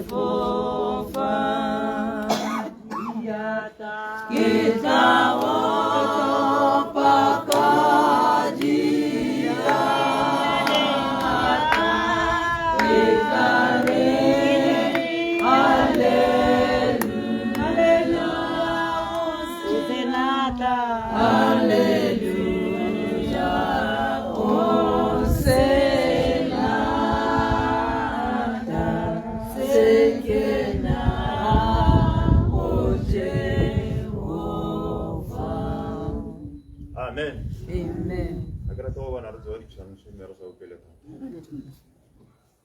fofa. Ke tla opa ka diatla, ke tla re haleluya, haleluya, Hosanna, sekena o Jehova. Amen. Amen. Ga ke rate go bona re tsewa ditshwantsho mme re sa opele thata.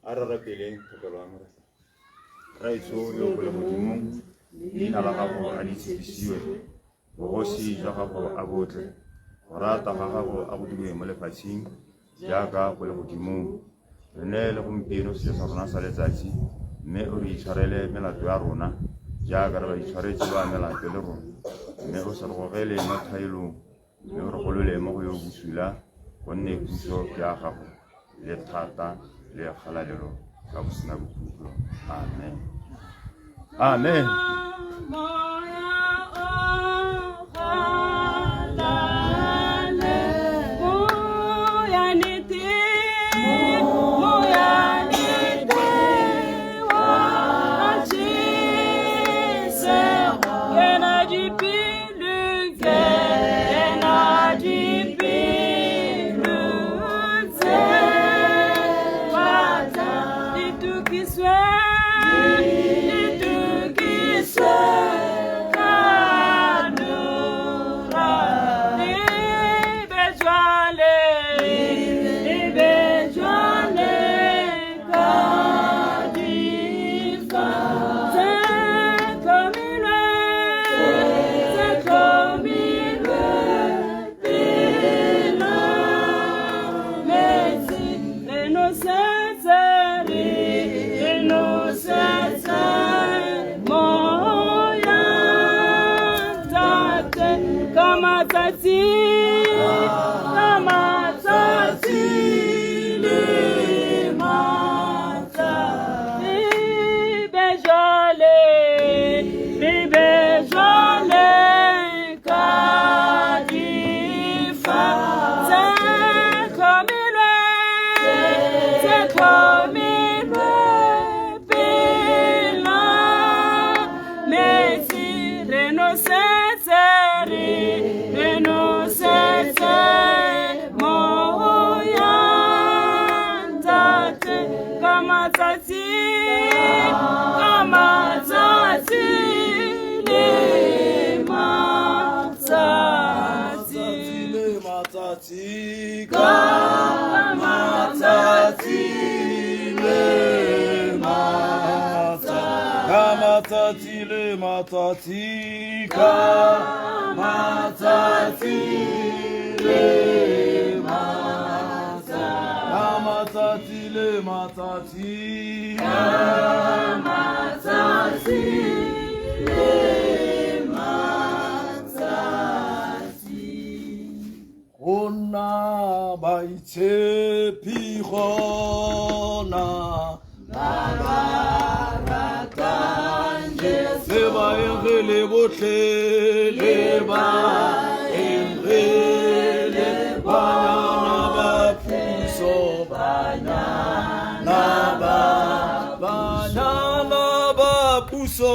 A re rapeleng thapelo ya Morena. Raetsho yo o legodimong, leina la gago a le itshepisiwe, bogosi jwa gago a botle, go rata ga gago a go dirwe mo lefatsheng jaaka go legodimong. Re neele gompieno sejo sa rona sa letsatsi, mme o re itshwarele melato ya rona jaaka re ba itshwaretse ba melato le rona, mme o se re gogele mo thaelong, mme o re golole mo go yo bosula, gonne puso ke ya gago le thata le kgalalelo ka bosena bokhutlo. Amen. Amen. Moya o galale, moya nete, moya nete wa Jesu, kena dipelo, kena dipelo tse batla di tukiswe, di tukiswe ka nora. Di be jwale, di be jwale ka difa tse tlhomilwe, tse tlhomilwe pela metsi. Re nosetse, re nosetse moya Ntate ka matsatsi, ka matsatsi le matla. Re be jwale, re be jwale ka difa tse tlhomilwe, tse tlhomilwe pela metsi. Re nosetse, re nosetse moya Ntate ka matsatsi, ka matsatsi le matsatsi. Le matsatsi, ka matsatsi le matsatsi, ka matsatsi le matsatsi, ka matsatsi le matsatsi, ka matsatsi le matsatsi, ka matsatsi le matsatsi. Go nna baitshepi gona ba ba ratang Jesu, le baengele botlhe, le baengele, banyana ba puso, banyana ba, banyana ba puso,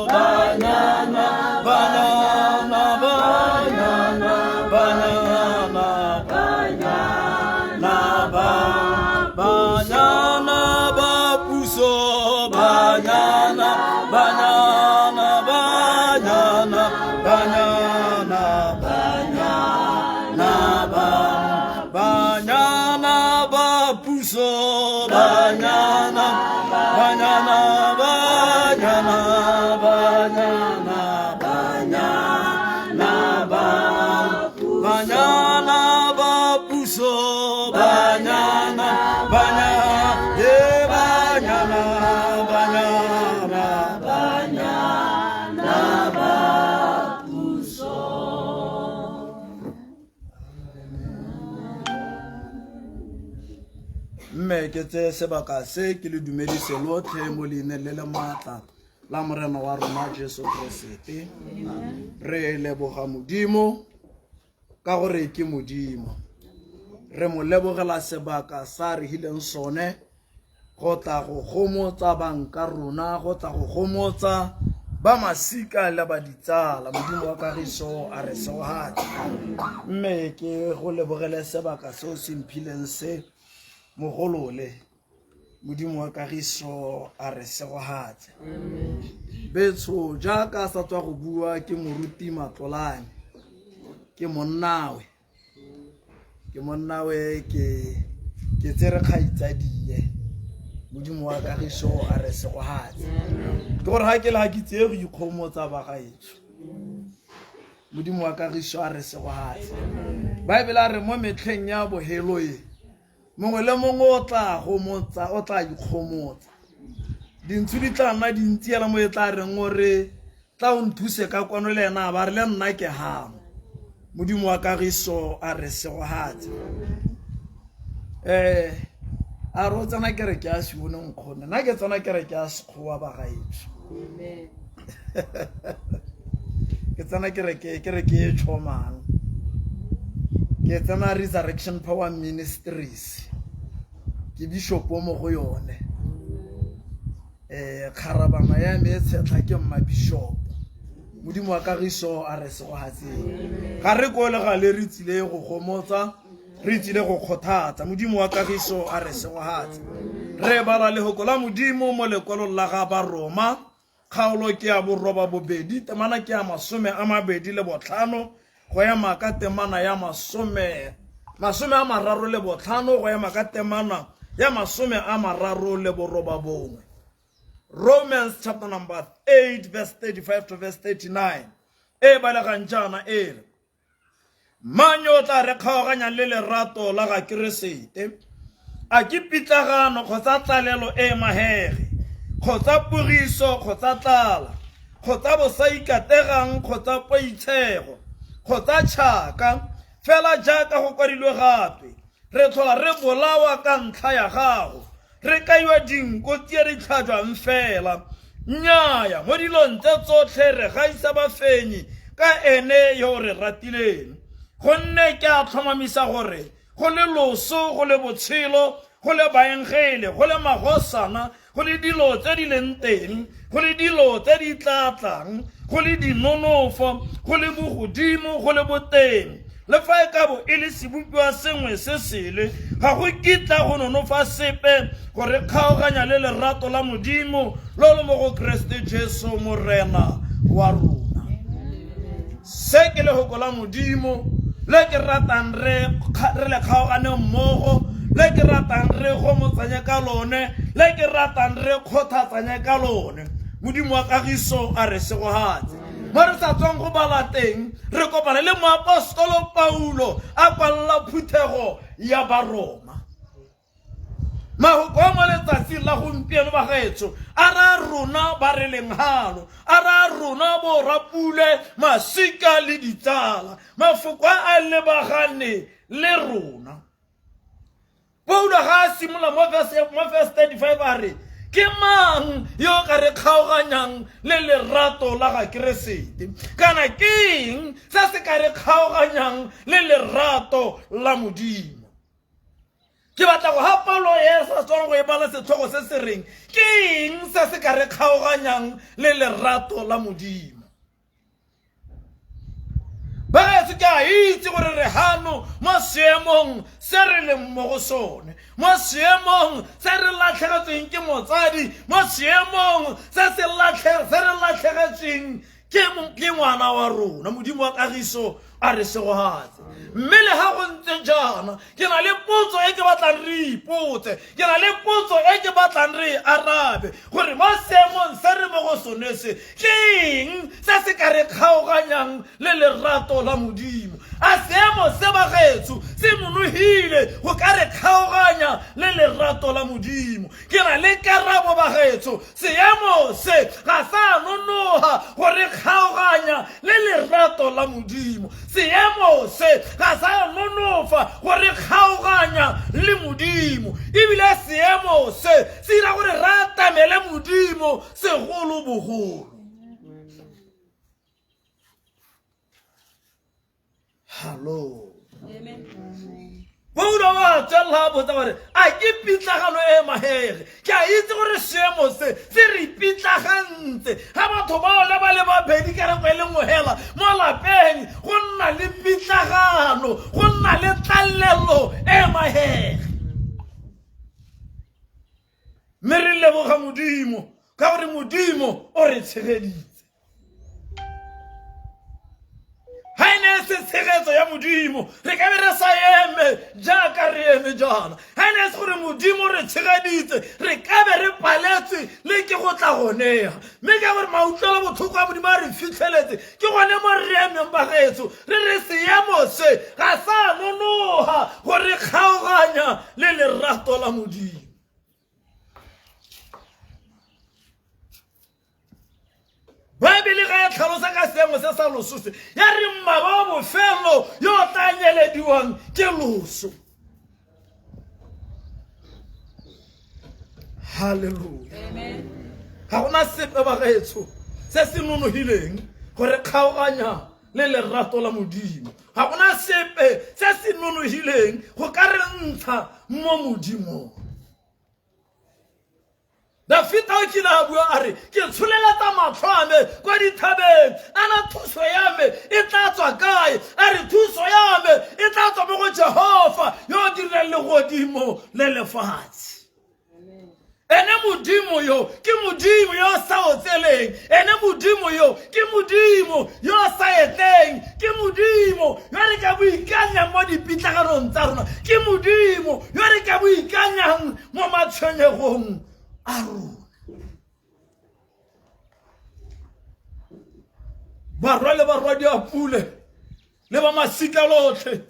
banyana, banyana, banyana, banyana, banyana ba, banyana ba puso, banyana, banyana, banyana, banyana, banyana ba, banyana ba puso, banyana, banyana, banyana, banyana, banyana ke tseye sebaka se ke le dumedise lotlhe mo leineng le le maatla la morena wa rona Jesu Keresete. Re leboga Modimo ka gore ke Modimo. Re mo lebogela sebaka sa re hileng sone go tla go gomotsa banka rona, go tla go gomotsa ba masika le ba ditsala. Modimo wa kagiso a re segogatse. Mme ke go lebogele sebaka seo se mphileng se mogolole. Modimo wa kagiso a re segogatse. Betsho jaaka a sa tswa go bua ke moruti Matlolane, ke monnawe. Ke monnawe ke ke tsere kgaitsadie. Modimo wa kagiso a re segogatse. Ke gore ga ke le ga ke tseye go ikgomotsa ba gaetsho. Modimo wa kagiso a re segogatse. Baebele a re mo metlheng ya bohelo e mongwe le mongwe o tla gomotsa, o tla ikgomotsa. Dintsho di tla nna dintsi hela mo e tla reng o re tla o nthuse ka kwano le ena a ba re le nna ke hano. Modimo wa kagiso a re segogatse. A re o tsena kereke ya Sione nkgonne, nna ke tsena kereke ya Sekgowa ba gaetsho. Ke tsena kereke, kereke e tšhomang. Ke tsena Resurrection Power Ministries. Ke bishopo mo go yone. Kgarabana ya me e tshetlha ke mma bishop. Modimo wa kagiso a re segogatseng. Ga re ko le gale re tsile go gomotsa, re tsile go kgothatsa. Modimo wa kagiso a re segogatse. Re bala lehoko la Modimo mo lekwalong la ga Baroma, kgaolo ke ya boroba bobedi, temana ke ya 25 go ema ka temana ya 35 go ema ka temana ya 39. Romans chapter number 8 verse 35 to verse 39. E balegang jaana e re, mang yo o tla re kgaoganyang le lerato la ga Keresete? A ke pitlagano kgotsa tlalelo e mahege, kgotsa pogiso kgotsa tlala, kgotsa bosaikategang kgotsa poitshego, kgotsa tšhaka? Fela jaaka go kwadilwe gatwe, re tlhola re bolawa ka ntlha ya gago, re kaiwa dinko tse re tlhajwang fela. Nnyaya, mo dilong tse tsotlhe re gaisa bafenyi ka ene yo o re ratileng. Gonne ke a tlhomamisa gore go le loso, go le botshelo, go le baengele, go le magosana, go le dilo tse di leng teng, go le dilo tse di tla tlang, go le dinonofo, go le bogodimo, go le boteng, le fa e ka bo e le sebopiwa sengwe se sele, ga go kitla go nonofa sepe go re kgaoganya le lerato la Modimo lo lo mo go Keresete Jesu Morena wa rona. Se ke lehoko la Modimo le ke ratang re le kgaogane mmogo, le ke ratang re gomotsanye ka lone, le ke ratang re kgothatsanye ka lone. Modimo wa kagiso a re segogatse. Mo re sa tswang go bala teng, re kopana le moapostolo Paulo a kwalla phuthego ya Baroma. Mahoko a mo letsatsing la gompieno bagaetsho a ra rona ba re leng hano, a ra rona bo Rapule, masika le ditsala. Mafoko a a lebagane le rona. Paulo ga a simolola mo verse 35 a re, ke mang yo o ka re kgaoganyang le lerato la ga Keresete? Kana ke eng se se ka re kgaoganyang le lerato la Modimo? Ke batla go ga Paulo e sa tswang go e bala setlhogo se se reng ke eng se se ka re kgaoganyang le lerato la Modimo. Bagaetsho, ke a itse gore re hano mo seemong se re leng mo go sone, mo seemong se re latlhegetsweng ke motsadi, mo seemong se se re latlhegetsweng ke ngwana wa rona. Modimo wa kagiso a re segogatse. Mme le ga go ntse jaana, ke na le potso e ke batlang re ipotse, ke na le potso e ke batlang re e arabe, gore mo seemong se re mo go sone se, ke eng se se ka re kgaoganyang le lerato la Modimo? A seemo se bagaetsho se nonogile go ka re kgaoganya le lerato la Modimo? Ke na le karabo bagaetsho, seemo se ga sa nonoga go re kgaoganya le lerato la Modimo. Seemo se ga sa nonofa go re kgaoganya le Modimo, ebile seemo se se dira gore re atamele Modimo segolobogolo. Hallo. Paulo wa tswelela a botsa gore a ke pitlagano e magege. Ke a itse gore seemo se se re pitlagantse ga batho bao le ba le babedi ka nako e le nngwe hela mo lapeng, go nna le pitlagano, go nna le tlalelo e magege. Mme re leboga Modimo ka gore Modimo o re tshegeditse. Ga e ne e se tshegetso ya Modimo, re ka be re sa eme jaaka re eme jaana. Ga e ne e se gore Modimo re tshegeditse, re ka be re paletswe le ke go tla gonega. Mme ka gore mautlwelo botlhoko a Modimo a re fitlheletse, ke gone mo re emeng bagaetsho, re re seemo se ga sa nonoga go re kgaoganya le lerato la Modimo. Baebele ga e tlhalosa ka seemo se sa loso se, ya re mmaba wa bofelo yo o tla nyelediwang ke loso. Halleluja. Ga gona sepe bagaetsho se se nonogileng gore kgaoganya le lerato la Modimo. Ga gona sepe se se nonogileng go ka re ntsha mo Modimong. Dafita o kile a bua a re, ke tsholeletsa matlho a me kwa dithabeng, ana thuso ya me e tla tswa kae? A re, thuso ya me e tla tswa mo go Jehofa yo o dirileng legodimo le lefatshe. Ene Modimo yo ke Modimo yo o sa otseleng, ene Modimo yo ke Modimo yo o sa etleng, ke Modimo yo re ka bo ikanyang mo dipitlaganong tsa rona, ke Modimo yo re ka bo ikanyang mo matshwenyegong a rona. Barwa le barwadi a pule le ba masika lotlhe,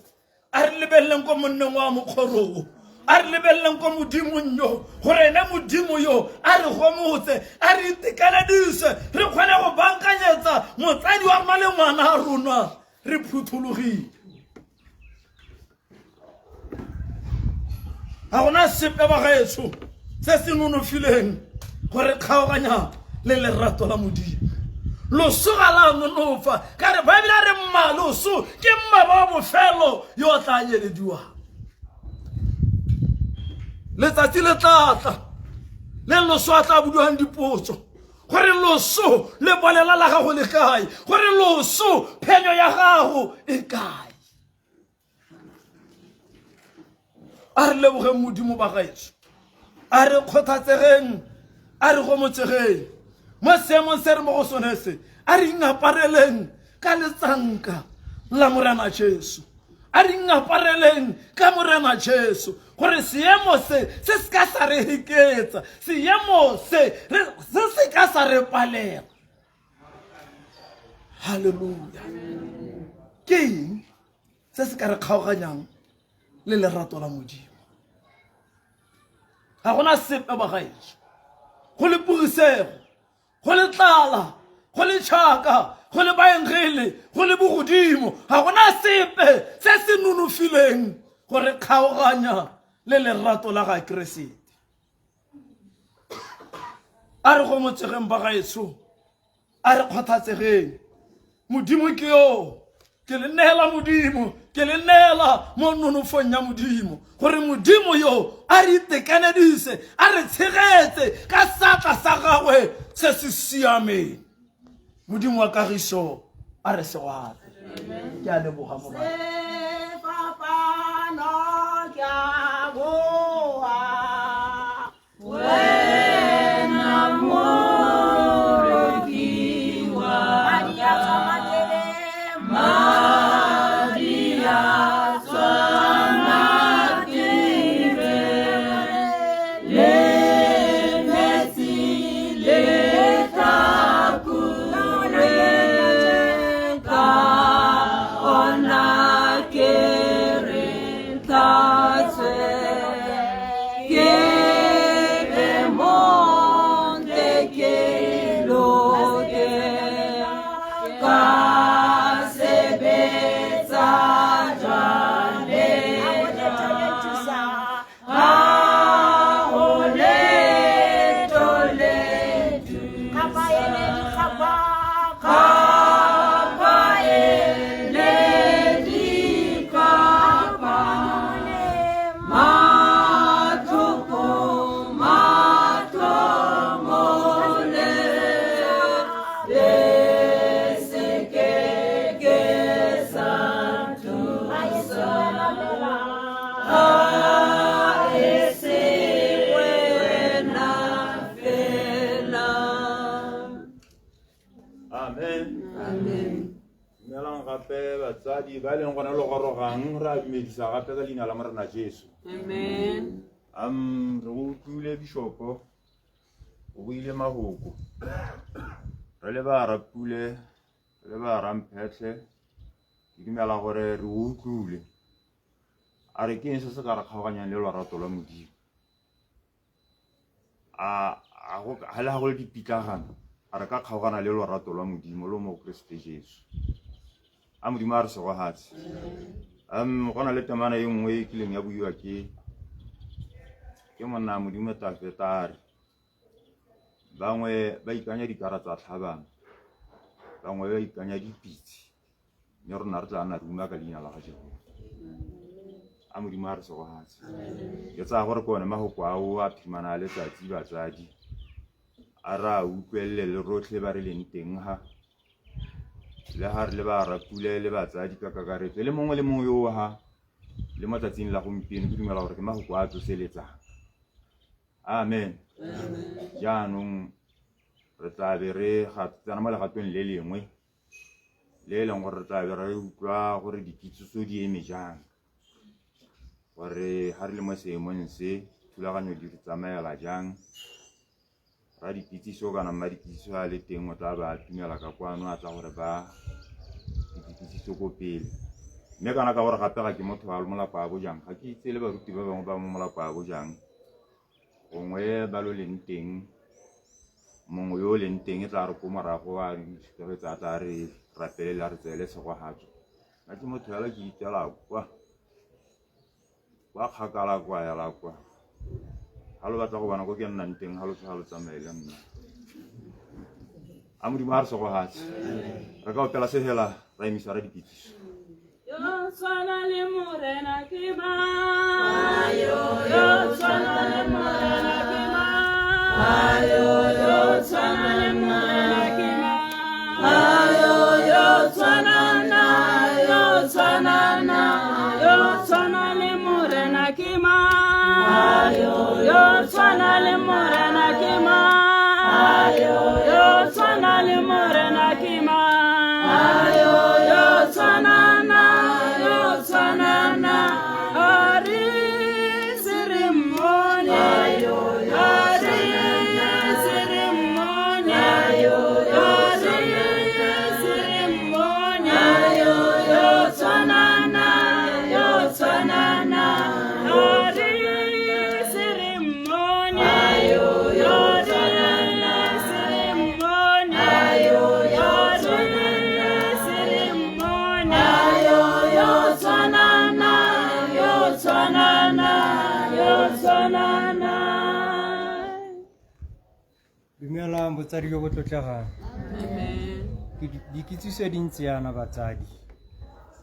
a re lebeleleng ko monneng wa mokgoroo, a re lebeleleng ko Modimong yo, gore ene Modimo yo a re gomotse, a re itekanedise, re kgone go bankanyetsa motsadi wa rona le ngwana a rona re phuthologile. Ga gona sepe bagaetsho se se nonofileng gore kgaoganya le lerato la Modimo. Loso ga la nonofa, ka re Baebele a re mma loso ke mmaba wa bofelo yo o tla nyelediwang. Letsatsi le tla tla le loso a tla budiwang dipotso gore loso le bolela la gago le kae, gore loso phenyo ya gago e kae. A re lebogeng Modimo bagaetsho, a re kgothatsegeng, a re gomotsegeng mo seemong se re mo go sone se, a re ingapareleng ka letsanka la Morena Jesu, a re ingapareleng ka Morena Jesu, gore seemo se se se ka sa re heketsa, seemo se se se ka sa re palela. Halleluja. Ke eng se se ka re kgaoganyang le lerato la Modimo? Ga gona sepe bagaetsho, go le pogisego, go le tlala, go le tšhaka, go le baengele, go le bogodimo, ga gona sepe se se nonofileng go re kgaoganya le lerato la ga Keresete. A re gomotsegeng bagaetsho, a re kgothatsegeng. Modimo ke yo, ke le neela Modimo, ke le neela mo nonofong ya Modimo, gore Modimo yo a re itekanedise, a re tshegetse ka seatla sa gagwe se se siameng. Modimo wa kagiso a re segwatse. Ke a leboga mo ba. Sefapano ke a boa. Wena moloki wa Madi a tswa matleleng, madi a tswa matleleng, le metsi le tlhakore ka ona. Amen. Amen. Dumelang gape batsadi ba e leng gone lo gorogang re a dumedisa gape ka leina la Morena Jesu. Amen. Re utlwile bishopo o buile mahoko. Re le ba Rapule, re le ba Ramphetlhe, ke dumela gore re utlwile. A re ke eng se se ka re kgaoganyang le lorato lwa Modimo? A a le ga go le dipitlagano a re ka kgaogana le lorato lwa Modimo lo mo Keresete Jesu. A Modimo a re segogatse. Go na le temana e nngwe e kileng ya buiwa ke monna Modimo Tafeta a re bangwe ba ikanya dikara tsa tlhabano, bangwe ba ikanya dipitse, mme rona re tla nna re uma ka leina la ga Jehofa. A Modimo a re segogatse. Ke tsaya gore ke one mahoko ao a phirimana a letsatsi batsadi a re a utlwelele le rotlhe ba re leng teng ga le ga re le ba Rapule le batsadi ka kakaretso le mongwe le mongwe yo ha le mo tsatsing la gompieno ke dumela gore ke mahoko a tsoseletsang. Amen. Jaanong re tla be re tsena mo legatong le lengwe le e leng gore re tla be re utlwa gore dikitsiso di eme jang, gore ga re le mo seemong se thulaganyo di re tsamaela jang. Ra dikitsiso kana mma dikitsiso a le teng o tla ba atumela ka kwano a tla gore ba dikitsiso ko pele. Mme kana ka gore gape ga ke motho wa molapo a bojang, ga ke itse le baruti ba bangwe ba mo molapo a bojang, gongwe ba lo leng teng, mongwe yo o leng teng e tla re ko morago a itshupegetsa a tla re rapelele a re tseele segwagatso. Nna ke motho fela ke itela kwa kwa kgakala kwa ela kwa. Ga lo batla go bona ko ke nnang teng, ga lo tloga lo tsamaye le nna. A Modimo a re segogatse. Re ka opela sehela ra emisa ra dikitsiso. Yo tshwana le Morena ke mang? Yo tshwana le Morena ke mang? Yo tshwana le Morena ke mang? Yo tshwana na, yo tshwana na, yo tshwana le Morena ke mang? Yo tshwana le Morena ke mang? Yo tshwana le Morena ke mang? Yo tshwana na, yo tshwana na, a re se re mmone, a re se re mmone, a re se re mmone. Yo tshwana na, yo tshwana na, a re se re mmone, yo re se re mmone, yo re se re mmone. Yo tshwana na, yo tshwana na, yo tshwana na. Dumelang botsadi jo bo tlotlegang. Dikitsiso di ntse yana batsadi.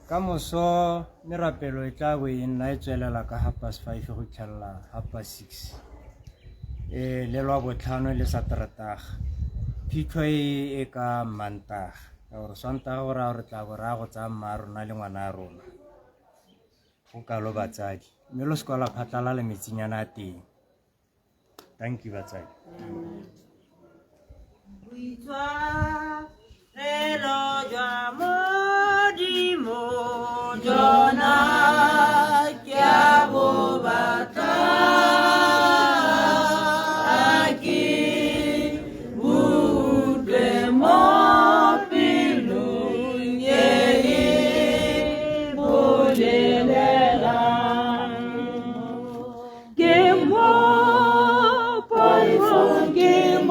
Ka moso merapelo e tla bo e nna e tswelela ka 5:30 go fitlhelela 6:30. Le lwa botlhano le Sateretaga. Phitlho e ka Mantaga. Ka gore Sontaga go raya gore tla bo raya go tsaya mma rona le ngwana a rona. Go kalo batsadi. Mme lo seka la phatlala le metsinyana a teng. Thank you batsadi. Boitshwarelo jwa Modimo jona ke a bo batla, a ke bo utlwe mo pelong e e bolelelang. Ke mo poifong, ke mo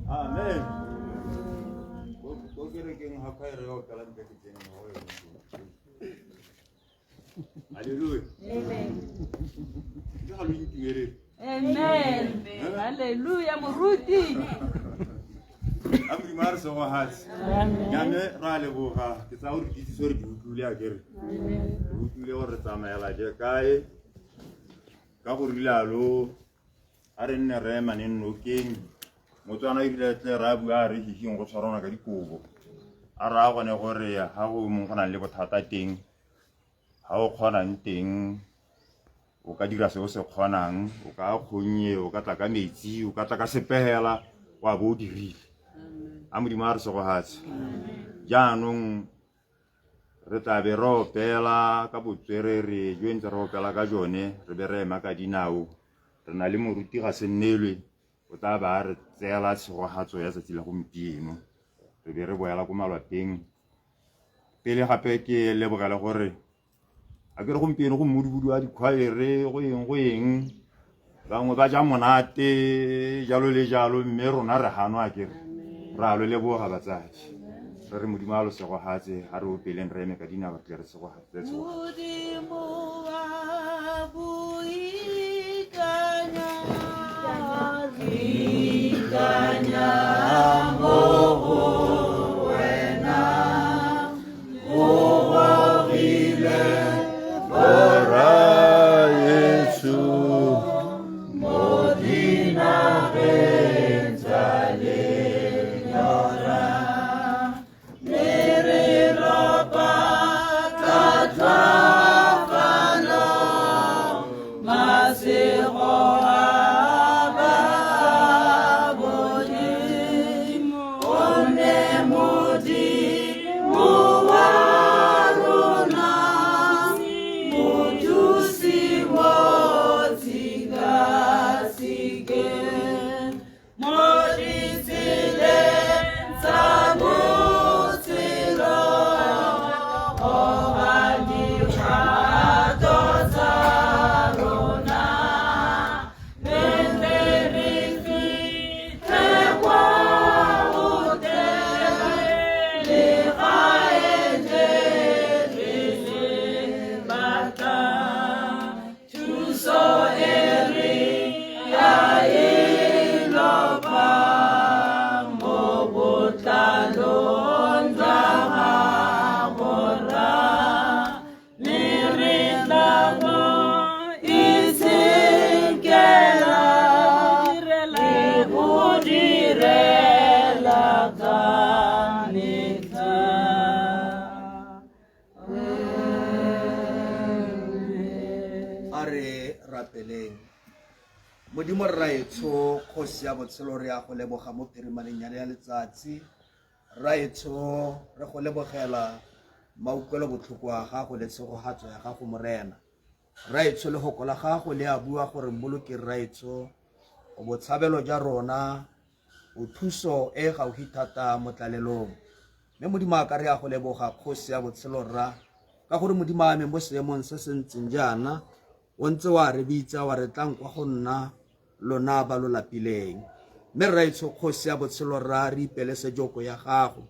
Amen. Ko kerekeng ga khwaere ya opela ntle ke tsene mo go yone. Hallelujah. Amen. Ke ga lo intumelele. Amen. Hallelujah, moruti. A Modimo a re segogatse. Nyame ra leboga ke tsaya gore dikitsiso re di utlwile a kere. Re utlwile gore re tsamaela je kae. Ka go rialo a re nne re emaneng nokeng. Motswana erile tle ra bua a re hihing go tshwarana ka dikobo. A raya gone gore ga go mongwe go nang le bothata teng, ga o kgonang teng o ka dira se o se kgonang, o ka kgonnye, o ka tla ka metsi, o ka tla ka sepegela, wa bo o dirile. A Modimo a re segogatse. Jaanong re tla be re opela ka botswerere jo ntse re opela ka jone, re be re ema ka dinao. Re na le moruti ga se nnelwe, o tla ba a re tseela tshegogatso ya tsatsi la gompieno, re be re boela ko malwapeng. Pele gape ke lebogele gore a ke re gompieno go mmudubudu wa dikhwaere go eng go eng, bangwe ba ja monate jalo le jalo, mme rona re ganwa a kere. Re a lo leboga batsadi, re re Modimo a lo segogatse. Ga re opeleng re eme ka dinao re tle re segogatse. Modimo wa boikanya, re ikanya mo go wena, o gogile Borraetsho mo dinageng tsa lenyora, mme re lopa ka tlhoafalo masego a ba bone, gonne Modimo wa rona mothusi mo tshikasikeng, mo ditseleng tsa botshelo, goga dikgato tsa rona, mme tle re fitlhe kwa go teng legae le re le batlang. Thuso e re ya e lopang mo botlalong jwa gago Rra, mme re tla go itshenkela le go direla ka metlha. A re rapeleng. Modimo Rraetsho, Kgosi ya botshelo, re a go leboga mo phirimaneng ya letsatsi. Rraetsho, re go lebogela mautlwelo botlhoko a gago le tshegogatso ya gago, Morena. Rraetsho, lehoko la gago le a bua gore mmoloki Rraetsho, o botshabelo ja rona, o thuso e gaufi thata mo tlalelong. Mme Modimo a ka re a go leboga, Kgosi ya botshelo Rra, ka gore Modimo a me mo seemong se se ntseng jaana, o ntse wa re bitsa wa re tlang kwa go nna lona ba lo lapileng. Mme Rraetsho, Kgosi ya botshelo Rra, re ipele sejoko ya gago,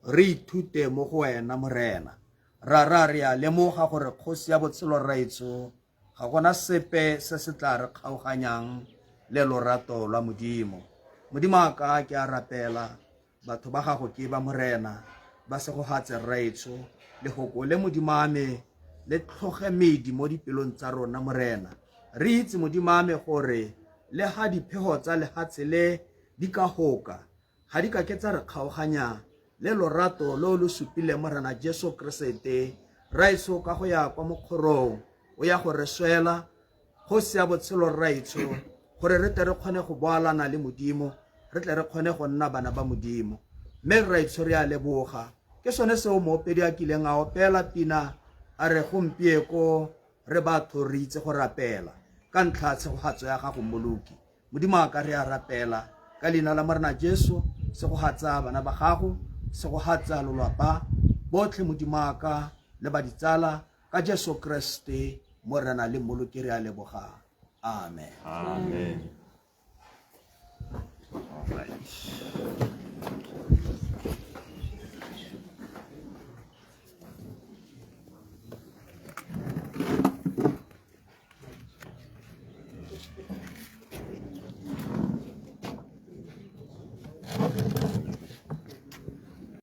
re ithute mo go wena Morena. Rara, re a lemoga gore Kgosi ya botshelo Rraetsho, ga gona sepe se se tla re kgaoganyang le lorato lwa Modimo. Modimo a ka ke a rapela, batho ba gago ke ba Morena, ba segogatse Rraetsho, lehoko le Modimo a me le tlhoge medi mo dipelong tsa rona Morena. Re itse Modimo a me gore le ga diphego tsa lehatshe le di ka hoka, ga di ka ke tsa re kgaoganya le lorato lo lo supileng Morena Jesu Keresete Rraetsho ka go ya kwa mokgorong o ya go re swela kgosi ya botshelo Rraetsho gore re tle re kgone go boalana le Modimo re tle re kgone go nna bana ba Modimo mme Rraetsho re a leboga ke sone seo moopedi a kileng a opela pina a re gompieko re batho re itse go rapela ka ntlha ya tshegogatso ya gago Mmoloki Modimo a ka re a rapela ka leina la Morena Jesu segogatsa bana ba gago segogatsa lolwapa botlhe Modimo a ka le ba ditsala ka Jesu Kriste Morena le Mmoloki re a leboga amen amen all right.